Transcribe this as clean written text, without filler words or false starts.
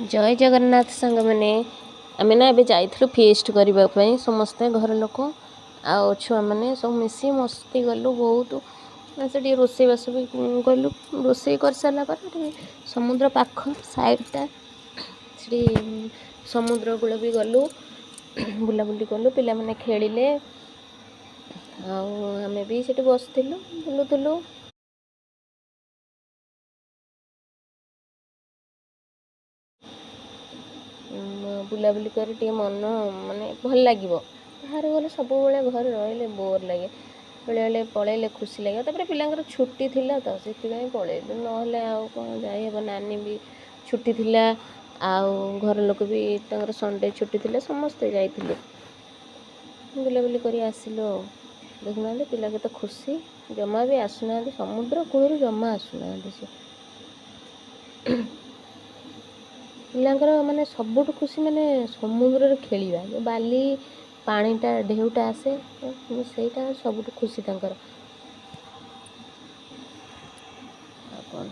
ଜୟ ଜଗନ୍ନାଥ ସାଙ୍ଗମାନେ। ଆମେ ନା ଏବେ ଯାଇଥିଲୁ ଫିଷ୍ଟ କରିବା ପାଇଁ, ସମସ୍ତେ ଘର ଲୋକ ଆଉ ଛୁଆମାନେ ସବୁ ମିଶି ମସ୍ତି କଲୁ ବହୁତ। ସେଠି ରୋଷେଇବାସ ବି କଲୁ। ରୋଷେଇ କରିସାରିଲା ପରେ ସେଠି ସମୁଦ୍ର ପାଖ ସାଇଡ଼ଟା, ସେଠି ସମୁଦ୍ର କୂଳ ବି ଗଲୁ, ବୁଲାବୁଲି କଲୁ, ପିଲାମାନେ ଖେଳିଲେ ଆଉ ଆମେ ବି ସେଠି ବସିଥିଲୁ, ବୁଲୁଥିଲୁ। ବୁଲାବୁଲି କରି ଟିକେ ମନ ମାନେ ଭଲ ଲାଗିବ। ବାହାରକୁ ଗଲେ, ସବୁବେଳେ ଘରେ ରହିଲେ ବୋର୍ ଲାଗେ, ବେଳେବେଳେ ପଳେଇଲେ ଖୁସି ଲାଗିବ। ତାପରେ ପିଲାଙ୍କର ଛୁଟି ଥିଲା ତ ସେଥିପାଇଁ ପଳେଇଲୁ, ନହେଲେ ଆଉ କ'ଣ ଯାଇହେବ? ନାନୀ ବି ଛୁଟି ଥିଲା ଆଉ ଘର ଲୋକ ବି ତାଙ୍କର ସଣ୍ଡେ ଛୁଟି ଥିଲା, ସମସ୍ତେ ଯାଇଥିଲୁ, ବୁଲାବୁଲି କରି ଆସିଲୁ। ଆଉ ଦେଖୁନାହାନ୍ତି ପିଲା କେତେ ଖୁସି, ଜମା ବି ଆସୁନାହାନ୍ତି ସମୁଦ୍ର କୂଳରୁ, ଜମା ଆସୁନାହାନ୍ତି ସେ। ପିଲାଙ୍କର ମାନେ ସବୁଠୁ ଖୁସି ମାନେ ସମୁଦ୍ରରେ ଖେଳିବା, ଯେଉଁ ବାଲି ପାଣିଟା ଢେଉଟା ଆସେ, ସେଇଟା ସବୁଠୁ ଖୁସି ତାଙ୍କର। ଆଉ କ'ଣ?